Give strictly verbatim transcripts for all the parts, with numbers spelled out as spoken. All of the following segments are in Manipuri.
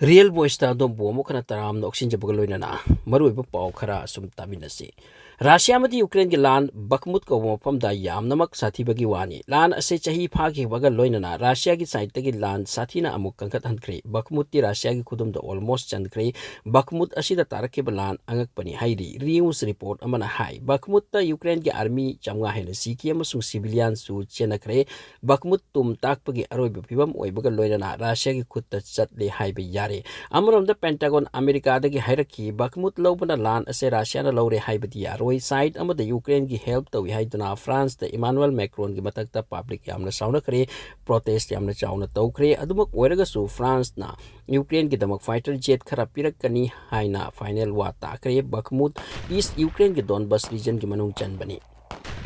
Real Voice-ꯇ ꯑꯗꯣꯝꯕꯨ ꯑꯃꯨꯛ ꯍꯟꯅ ꯇꯔꯥꯝꯅ ꯑꯣꯛꯁꯤꯟꯖꯕꯒ ꯂꯣꯏꯅꯅ ꯃꯔꯨꯑꯣꯏꯕ ꯄꯥꯎ ꯈꯔ ꯑꯁꯨꯝ ꯇꯥꯃꯤꯟꯅꯁꯤ꯫ ꯔꯥꯁꯤꯌꯥ ꯑꯃꯗꯤ ꯌꯨꯀ꯭ꯔꯦꯟꯒꯤ ꯂꯥꯟ ꯕꯈꯃꯨꯠ ꯀꯧꯕ ꯃꯐꯝꯗ ꯌꯥꯝꯅꯃꯛ ꯁꯥꯊꯤꯕꯒꯤ ꯋꯥꯅꯤ꯫ ꯂꯥꯟ ꯑꯁꯤ ꯆꯍꯤ ꯐꯥꯈꯤꯕꯒ ꯂꯣꯏꯅꯅ ꯔꯥꯁꯤꯌꯥꯒꯤ side-ꯇꯒꯤ ꯂꯥꯟ ꯁꯥꯊꯤꯅ ꯑꯃꯨꯛ ꯀꯟꯈꯠꯍꯟꯈ꯭ꯔꯦ꯫ ꯕꯈꯃꯨꯠꯇꯤ ꯔꯥꯁꯤꯌꯥꯒꯤ ꯈꯨꯗꯨꯝꯗ almost ꯆꯟꯈ꯭ꯔꯦ꯫ ꯕꯈꯃꯨꯠ ꯑꯁꯤꯗ ꯇꯥꯔꯛꯈꯤꯕ ꯂꯥꯟ ꯑꯉꯛꯄꯅꯤ ꯍꯥꯏꯔꯤ꯫ News report ꯑꯃꯅ ꯍꯥꯏ, ꯕꯈꯃꯨꯠꯇ ꯌꯨꯀ꯭ꯔꯦꯟꯒꯤ army ꯆꯥꯝꯃꯉꯥ ꯍꯦꯟꯅ ꯁꯤꯈꯤ ꯑꯃꯁꯨꯡ civilian-ꯁꯨ ꯆꯦꯟꯅꯈ꯭ꯔꯦ꯫ ꯕꯈꯃꯨꯠ ꯇꯨꯝ ꯇꯥꯛꯄꯒꯤ ꯑꯔꯣꯏꯕ ꯐꯤꯕꯝ ꯑꯣꯏꯕꯒ ꯂꯣꯏꯅꯅ ꯔꯥꯁꯤꯌꯥꯒꯤ ꯈꯨꯠꯇ ꯆꯠꯂꯦ ꯍꯥꯏꯕ ꯌꯥꯔꯦ꯫ ꯑꯃꯔꯣꯝꯗ Pentagon ꯑꯃꯦꯔꯤꯀꯥꯗꯒꯤ ꯍꯥꯏꯔꯛꯈꯤ, ꯕꯈꯃꯨꯠ ꯂꯧꯕꯅ ꯂꯥꯟ ꯑꯁꯦ ꯔꯥꯁꯤꯌꯥꯅ ꯂꯧꯔꯦ ꯍꯥꯏꯕꯗꯤ ꯌꯥꯔꯣꯏ꯫ Side ꯑꯃꯗ ꯌꯨꯀ꯭ꯔꯦꯟꯒꯤ help ꯇꯧꯏ ꯍꯥꯏꯗꯨꯅ ꯐ꯭ꯔꯥꯟꯁꯇ ꯏꯃꯥꯅꯨꯑꯦꯜ ꯃꯦꯀ꯭ꯔꯣꯟꯒꯤ ꯃꯊꯛꯇ public ꯌꯥꯝꯅ ꯁꯥꯎꯅꯈ꯭ꯔꯦ, protest ꯌꯥꯝꯅ ꯆꯥꯎꯅ ꯇꯧꯈ꯭ꯔꯦ꯫ ꯑꯗꯨꯃꯛ ꯑꯣꯏꯔꯒꯁꯨ ꯐ꯭ꯔꯥꯟꯁꯅ ꯌꯨꯀ꯭ꯔꯦꯟꯒꯤꯗꯃꯛ fighter jet ꯈꯔ ꯄꯤꯔꯛꯀꯅꯤ ꯍꯥꯏꯅ final ꯋꯥ ꯇꯥꯈ꯭ꯔꯦ꯫ ꯕꯈꯃꯨꯠ East ꯌꯨꯀ꯭ꯔꯦꯟꯒꯤ Donbas region-ꯒꯤ ꯃꯅꯨꯡ ꯆꯟꯕꯅꯤ꯫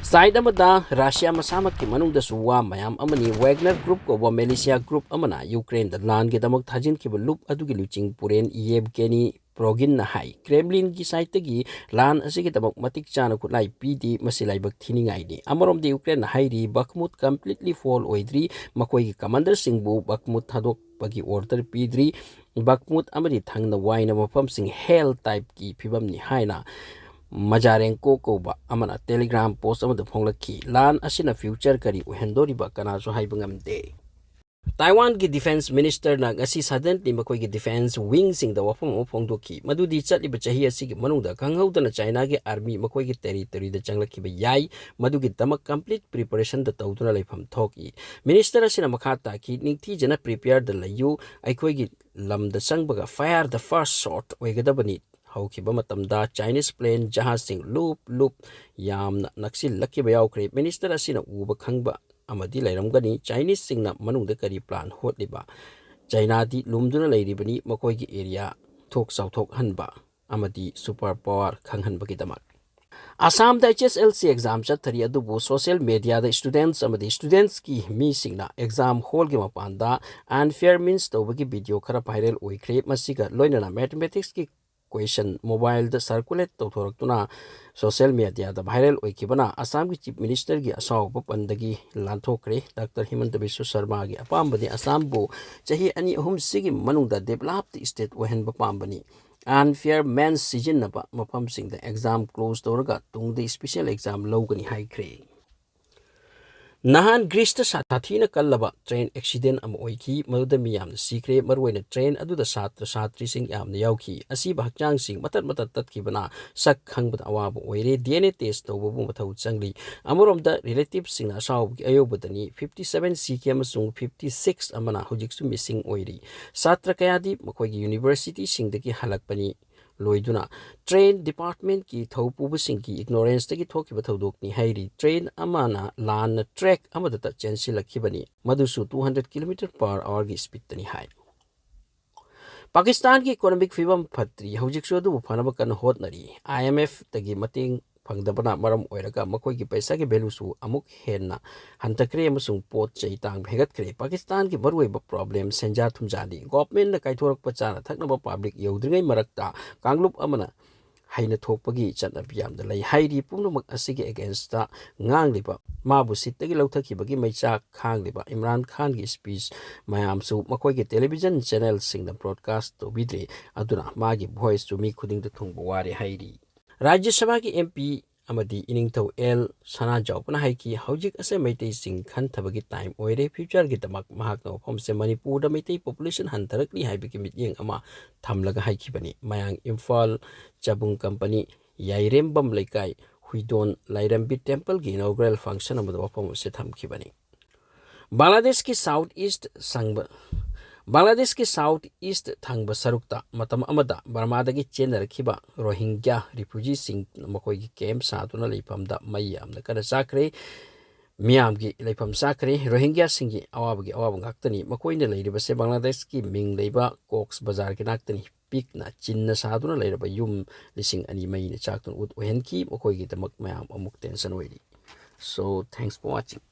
Side ꯑꯃꯗ ꯔꯥꯁꯤꯌꯥ ꯃꯁꯥꯃꯛꯀꯤ ꯃꯅꯨꯡꯗꯁꯨ ꯋꯥ ꯃꯌꯥꯝ ꯑꯃꯅꯤ꯫ Wagner group ꯀꯧꯕ militia group ꯑꯃꯅ ꯌꯨꯀ꯭ꯔꯦꯟꯗ ꯂꯥꯟꯒꯤꯗꯃꯛ ꯊꯥꯖꯤꯟꯈꯤꯕ ꯂꯨꯞ ꯑꯗꯨꯒꯤ ꯂꯨꯆꯤꯡ ꯄꯨꯔꯦꯟ ꯌꯦꯚꯒꯦꯅꯤ ꯄ꯭ꯔꯣꯒꯤꯟꯅ ꯍꯥꯏ, Kremlin-ꯒꯤ side-ꯇꯒꯤ ꯂꯥꯟ ꯑꯁꯤꯒꯤꯗꯃꯛ ꯃꯇꯤꯛ ꯆꯥꯅ ꯈꯨꯠꯂꯥꯏ ꯄꯤꯗꯦ, ꯃꯁꯤ ꯂꯥꯏꯕꯛ ꯊꯤꯅꯤꯡꯉꯥꯏꯅꯤ꯫ ꯑꯃꯔꯣꯝꯗ ꯌꯨꯀ꯭ꯔꯦꯟꯅ ꯍꯥꯏꯔꯤ, ꯕꯈꯃꯨꯠ completely fall ꯑꯣꯏꯗ꯭ꯔꯤ, ꯃꯈꯣꯏꯒꯤ commander-ꯁꯤꯡꯕꯨ ꯕꯈꯃꯨꯠ ꯊꯥꯗꯣꯛꯄꯒꯤ order ꯄꯤꯗ꯭ꯔꯤ꯫ ꯕꯈꯃꯨꯠ ꯑꯃꯗꯤ ꯊꯪꯅ ꯋꯥꯏꯅ ꯃꯐꯝꯁꯤꯡ hell type-ꯀꯤ ꯐꯤꯕꯝꯅꯤ ꯍꯥꯏꯅ ꯃꯖꯥꯔꯦꯟꯀꯣ ꯀꯧꯕ ꯑꯃꯅ Telegram post ꯑꯃꯗ ꯐꯣꯡꯂꯛꯈꯤ꯫ ꯂꯥꯟ ꯑꯁꯤꯅ future ꯀꯔꯤ ꯑꯣꯏꯍꯟꯗꯣꯔꯤꯕ ꯀꯅꯥꯁꯨ ꯍꯥꯏꯕ ꯉꯝꯗꯦ꯫ ꯇꯥꯏꯋꯥꯟꯒꯤ defence minister-ꯅ ꯉꯁꯤ suddenly ꯃꯈꯣꯏꯒꯤ defence wing-ꯁꯤꯡꯗ ꯋꯥꯐꯝ ꯑꯃ ꯐꯣꯡꯗꯣꯛꯈꯤ, ꯃꯗꯨꯗꯤ ꯆꯠꯂꯤꯕ ꯆꯍꯤ ꯑꯁꯤꯒꯤ ꯃꯅꯨꯡꯗ ꯈꯪꯍꯧꯗꯅ ꯆꯥꯏꯅꯥꯒꯤ army ꯃꯈꯣꯏꯒꯤ territory-ꯗ ꯆꯪꯂꯛꯈꯤꯕ ꯌꯥꯏ, ꯃꯗꯨꯒꯤꯗꯃꯛ complete preparation-ꯗ ꯇꯧꯗꯨꯅ ꯂꯩꯐꯝ ꯊꯣꯛꯏ꯫ Minister ꯑꯁꯤꯅ ꯃꯈꯥ ꯇꯥꯈꯤ, ꯅꯤꯡꯊꯤꯖꯅ prepare-ꯗ ꯂꯩꯌꯨ, ꯑꯩꯈꯣꯏꯒꯤ ꯂꯝꯗ ꯆꯪꯕꯒ fire the first shot ꯑꯣꯏꯒꯗꯕꯅꯤ꯫ ꯍꯧꯈꯤꯕ ꯃꯇꯝꯗ Chinese plane, ꯖꯍꯥꯖꯁꯤꯡ ꯂꯨꯞ ꯂꯨꯞ ꯌꯥꯝꯅ ꯅꯛꯁꯤꯜꯂꯛꯈꯤꯕ ꯌꯥꯎꯈ꯭ꯔꯦ꯫ Minister ꯑꯁꯤꯅ ꯎꯕ ꯈꯪꯕ ꯑꯃꯗꯤ ꯂꯩꯔꯝꯒꯅꯤ, Chinese-ꯁꯤꯡꯅ ꯃꯅꯨꯡꯗ ꯀꯔꯤ plan ꯍꯣꯠꯂꯤꯕ꯫ ꯆꯥꯏꯅꯥꯗꯤ ꯂꯨꯝꯗꯨꯅ ꯂꯩꯔꯤꯕꯅꯤ, ꯃꯈꯣꯏꯒꯤ area ꯊꯣꯛ ꯆꯥꯎꯊꯣꯛꯍꯟꯕ ꯑꯃꯗꯤ super power ꯈꯪꯍꯟꯕꯒꯤꯗꯃꯛ꯫ ꯑꯁꯥꯝꯗ H S L C exam ꯆꯠꯊꯔꯤ, ꯑꯗꯨꯕꯨ social media-ꯗ students ꯑꯃꯗꯤ students-ꯀꯤ ꯃꯤꯁꯤꯡꯅ exam hall-ꯒꯤ ꯃꯄꯥꯟꯗ unfair means ꯇꯧꯕꯒꯤ video ꯈꯔ viral ꯑꯣꯏꯈ꯭ꯔꯦ꯫ ꯃꯁꯤꯒ ꯂꯣꯏꯅꯅ mathematics-ꯀꯤ ꯀ꯭ꯋꯦꯁꯟ ꯃꯣꯕꯥꯏꯜꯗ ꯁꯔꯀꯨꯂꯦꯠ ꯇꯧꯊꯣꯔꯛꯇꯨꯅ ꯁꯣꯁꯤꯌꯦꯜ ꯃꯦꯗꯤꯌꯥꯗ ꯚꯥꯏꯔꯦꯜ ꯑꯣꯏꯈꯤꯕꯅ ꯑꯁꯥꯝꯒꯤ ꯆꯤꯐ ꯃꯤꯅꯤꯁꯇꯔꯒꯤ ꯑꯁꯥꯎꯕ ꯄꯟꯗꯒꯤ ꯂꯥꯟꯊꯣꯛꯈ꯭ꯔꯦ꯫ ꯗꯥꯛꯇꯔ ꯍꯤꯃꯟꯇ ꯕꯤꯁ꯭ꯋ ꯁꯔꯃꯥꯒꯤ ꯑꯄꯥꯝꯕꯗꯤ ꯑꯁꯥꯝꯕꯨ ꯆꯍꯤ ꯑꯅꯤ ꯑꯍꯨꯝꯁꯤꯒꯤ ꯃꯅꯨꯡꯗ ꯗꯦꯕꯂꯞꯇ ꯁ꯭ꯇꯦꯠ ꯑꯣꯏꯍꯟꯕ ꯄꯥꯝꯕꯅꯤ꯫ ꯑꯟꯐꯤꯌꯔ ꯃꯦꯟꯁ ꯁꯤꯖꯤꯟꯅꯕ ꯃꯐꯝꯁꯤꯡꯗ ꯑꯦꯛꯖꯥꯝ ꯀ꯭ꯂꯣꯖ ꯇꯧꯔꯒ ꯇꯨꯡꯗ ꯏꯁꯄꯤꯁꯦꯜ ꯑꯦꯛꯖꯥꯝ ꯂꯧꯒꯅꯤ ꯍꯥꯏꯈ꯭ꯔꯦ꯫ ꯅꯍꯥꯟ ꯒ꯭ꯔꯤꯁꯇ ꯁꯥ-, ꯁꯥꯊꯤꯅ ꯀꯜꯂꯕ ꯇ꯭ꯔꯦꯟ ꯑꯦꯛꯁꯤꯗꯦꯟ ꯑꯃ ꯑꯣꯏꯈꯤ꯫ ꯃꯗꯨꯗ ꯃꯤ ꯌꯥꯝꯅ ꯁꯤꯈ꯭ꯔꯦ꯫ ꯃꯔꯨꯑꯣꯏꯅ ꯇ꯭ꯔꯦꯟ ꯑꯗꯨꯗ ꯁꯥꯇ꯭ꯔ ꯁꯥꯇ꯭ꯔꯤꯁꯤꯡ ꯌꯥꯝꯅ ꯌꯥꯎꯈꯤ꯫ ꯑꯁꯤꯕ ꯍꯛꯆꯥꯡꯁꯤꯡ ꯃꯇꯠ ꯃꯇꯠ ꯇꯠꯈꯤꯕꯅ ꯁꯛ ꯈꯪꯕꯗ ꯑꯋꯥꯕ ꯑꯣꯏꯔꯦ꯫ ꯗꯤ ꯑꯦꯟ ꯑꯦ ꯇꯦꯁ ꯇꯧꯕꯕꯨ ꯃꯊꯧ ꯆꯪꯂꯤ꯫ ꯑꯃꯔꯣꯝꯗ ꯔꯤꯂꯦꯇꯤꯚꯁꯤꯡꯅ ꯑꯁꯥꯎꯕꯒꯤ ꯑꯌꯧꯕꯗꯅꯤ ꯐꯤꯐꯇꯤ ꯁꯚꯦꯟ ꯁꯤꯈꯤ ꯑꯃꯁꯨꯡ ꯐꯤꯐꯇꯤ ꯁꯤꯛꯁ ꯑꯃꯅ ꯍꯧꯖꯤꯛꯁꯨ ꯃꯤꯁꯤꯡ ꯑꯣꯏꯔꯤ꯫ ꯁꯥꯇ꯭ꯔ ꯀꯌꯥꯗꯤ ꯃꯈꯣꯏꯒꯤ ꯌꯨꯅꯤꯚꯔꯁꯤꯇꯤꯁꯤꯡꯗꯒꯤ ꯍꯜꯂꯛꯄꯅꯤ꯫ ꯂꯣꯏꯗꯨꯅ ꯇ꯭ꯔꯦꯟ ꯗꯤꯄꯥꯔꯠꯃꯦꯟꯠꯀꯤ ꯊꯧ ꯄꯨꯕꯁꯤꯡꯒꯤ ꯏꯒꯅꯣꯔꯦꯟꯁꯇꯒꯤ ꯊꯣꯛꯈꯤꯕ ꯊꯧꯗꯣꯛꯅꯤ ꯍꯥꯏꯔꯤ꯫ ꯇ꯭ꯔꯦꯟ ꯑꯃꯅ ꯂꯥꯟꯅ ꯇ꯭ꯔꯦꯛ ꯑꯃꯗꯇ ꯆꯦꯟꯁꯤꯜꯂꯛꯈꯤꯕꯅꯤ, ꯃꯗꯨꯁꯨ two hundred kilometre per hourꯒꯤ ꯁ꯭ꯄꯤꯗꯇꯅꯤ ꯍꯥꯏ꯫ ꯄꯥꯀꯤꯁꯇꯥꯟꯒꯤ ꯏꯀꯣꯅꯣꯃꯤꯛ ꯐꯤꯕꯝ ꯐꯠꯇ꯭ꯔꯤ, ꯍꯧꯖꯤꯛꯁꯨ ꯑꯗꯨꯕꯨ ꯐꯅꯕ ꯀꯟꯅ ꯍꯣꯠꯅꯔꯤ꯫ ꯑꯥꯏ ꯑꯦꯝ ꯑꯦꯐꯇꯒꯤ ꯃꯇꯦꯡ ꯐꯪꯗꯕꯅ ꯃꯔꯝ ꯑꯣꯏꯔꯒ ꯃꯈꯣꯏꯒꯤ ꯄꯩꯁꯥꯒꯤ ꯚꯦꯂꯨꯁꯨ ꯑꯃꯨꯛ ꯍꯦꯟꯅ ꯍꯟꯊꯈ꯭ꯔꯦ ꯑꯃꯁꯨꯡ ꯄꯣꯠ ꯆꯩ ꯇꯥꯡꯕ ꯍꯦꯟꯒꯠꯈ꯭ꯔꯦ꯫ ꯄꯥꯀꯤꯁꯇꯥꯟꯒꯤ ꯃꯔꯨꯑꯣꯏꯕ ꯄ꯭ꯔꯣꯕ꯭ꯂꯦꯝ ꯁꯦꯟꯖꯥ ꯊꯨꯝꯖꯥꯅꯤ꯫ ꯒꯣꯚꯔꯟꯃꯦꯟꯠꯅ ꯀꯥꯏꯊꯣꯔꯛꯄ ꯆꯥꯅ ꯊꯛꯅꯕ ꯄꯕ꯭ꯂꯤꯛ ꯌꯧꯗ꯭ꯔꯤꯉꯩ ꯃꯔꯛꯇ ꯀꯥꯡꯂꯨꯞ ꯑꯃꯅ ꯍꯩꯅ ꯊꯣꯛꯄꯒꯤ ꯆꯠꯅꯕꯤ ꯌꯥꯝꯅ ꯂꯩ ꯍꯥꯏꯔꯤ꯫ ꯄꯨꯝꯅꯃꯛ ꯑꯁꯤꯒꯤ ꯑꯦꯒꯦꯟꯁꯇ ꯉꯥꯡꯂꯤꯕ, ꯃꯥꯕꯨ ꯁꯤꯠꯇꯒꯤ ꯂꯧꯊꯈꯤꯕꯒꯤ ꯃꯩꯆꯥꯛ ꯈꯥꯡꯂꯤꯕ ꯏꯝꯔꯥꯟ ꯈꯥꯟꯒꯤ ꯁ꯭ꯄꯤꯆ ꯃꯌꯥꯝꯁꯨ ꯃꯈꯣꯏꯒꯤ ꯇꯦꯂꯤꯚꯤꯖꯟ ꯆꯦꯅꯦꯜꯁꯤꯡꯗ ꯕ꯭ꯔꯣꯗꯀꯥꯁ ꯇꯧꯕꯤꯗ꯭ꯔꯤ꯫ ꯑꯗꯨꯅ ꯃꯥꯒꯤ ꯚꯣꯏꯁꯇꯨ ꯃꯤ ꯈꯨꯗꯤꯡꯗ ꯊꯨꯡꯕ ꯋꯥꯔꯦ ꯍꯥꯏꯔꯤ꯫ ꯔꯥꯖ꯭ꯌ ꯁꯚꯥꯒꯤ ꯑꯦꯝ ꯄꯤ ꯑꯃꯗꯤ ꯏꯅꯤꯡꯊꯧ ꯑꯦꯜ ꯁꯅꯥꯖꯥꯎꯕꯅ ꯍꯥꯏꯈꯤ, ꯍꯧꯖꯤꯛ ꯑꯁꯦ ꯃꯩꯇꯩꯁꯤꯡ ꯈꯟꯊꯕꯒꯤ ꯇꯥꯏꯝ ꯑꯣꯏꯔꯦ꯫ ꯐ꯭ꯌꯨꯆꯔꯒꯤꯗꯃꯛ ꯃꯍꯥꯛꯅ ꯃꯐꯝꯁꯦ ꯃꯅꯤꯄꯨꯔꯗ ꯃꯩꯇꯩ ꯄꯣꯄꯨꯂꯦꯁꯟ ꯍꯟꯊꯔꯛꯂꯤ ꯍꯥꯏꯕꯒꯤ ꯃꯤꯠꯌꯦꯡ ꯑꯃ ꯊꯝꯂꯒ ꯍꯥꯏꯈꯤꯕꯅꯤ꯫ ꯃꯌꯥꯡ ꯏꯝꯐꯥꯜ, ꯆꯕꯨꯡ ꯀꯝꯄꯅꯤ, ꯌꯥꯏꯔꯦꯝꯕꯝ ꯂꯩꯀꯥꯏ, ꯍꯨꯏꯗꯣꯟ, ꯂꯥꯏꯔꯦꯝꯕꯤ ꯇꯦꯝꯄꯜꯒꯤ ꯏꯅꯣꯒ꯭ꯔꯦꯜ ꯐꯪꯁꯟ ꯑꯃꯗ ꯋꯥꯐꯝ ꯑꯁꯤ ꯊꯝꯈꯤꯕꯅꯤ꯫ ꯕꯪꯒ꯭ꯂꯥꯗꯦꯁꯀꯤ ꯁꯥꯎꯠ ꯏꯁ꯭ꯠ ꯁꯪꯕ, ꯕꯪꯒ꯭ꯂꯥꯗꯦꯁꯀꯤ ꯁꯥꯎꯠ ꯏꯁ꯭ꯠ ꯊꯪꯕ ꯁꯔꯨꯛꯇ ꯃꯇꯝ ꯑꯃꯗ ꯕꯔꯃꯥꯗꯒꯤ ꯆꯦꯟꯅꯔꯛꯈꯤꯕ ꯔꯣꯍꯤꯡꯒ꯭ꯌꯥ ꯔꯤꯐ꯭ꯌꯨꯖꯤꯁꯤꯡ ꯃꯈꯣꯏꯒꯤ ꯀꯦꯝꯞ ꯁꯥꯗꯨꯅ ꯂꯩꯐꯝꯗ ꯃꯩ ꯌꯥꯝꯅ ꯀꯟꯅ ꯆꯥꯛꯈ꯭ꯔꯦ꯫ ꯃꯤꯌꯥꯝꯒꯤ ꯂꯩꯐꯝ ꯆꯥꯛꯈ꯭ꯔꯦ꯫ ꯔꯣꯍꯤꯡꯒ꯭ꯌꯥꯁꯤꯡꯒꯤ ꯑꯋꯥꯕꯒꯤ ꯑꯋꯥꯕ ꯉꯥꯛꯇꯅꯤ꯫ ꯃꯈꯣꯏꯅ ꯂꯩꯔꯤꯕꯁꯦ ꯕꯪꯒ꯭ꯂꯥꯗꯦꯁꯀꯤ ꯃꯤꯡ ꯂꯩꯕ ꯀꯣꯛꯁ ꯕꯖꯥꯔꯒꯤ ꯅꯥꯛꯇꯅꯤ꯫ ꯄꯤꯛꯅ ꯆꯤꯟꯅ ꯁꯥꯗꯨꯅ ꯂꯩꯔꯕ ꯌꯨꯝ ꯂꯤꯁꯤꯡ ꯑꯅꯤ ꯃꯩꯅ ꯆꯥꯛꯇꯨꯅ ꯎꯠ ꯑꯣꯏꯍꯟꯈꯤ꯫ ꯃꯈꯣꯏꯒꯤꯗꯃꯛ ꯃꯌꯥꯝ ꯑꯃꯨꯛ ꯇꯦꯟꯁꯟ ꯑꯣꯏꯔꯤ꯫ So, thanks for watching.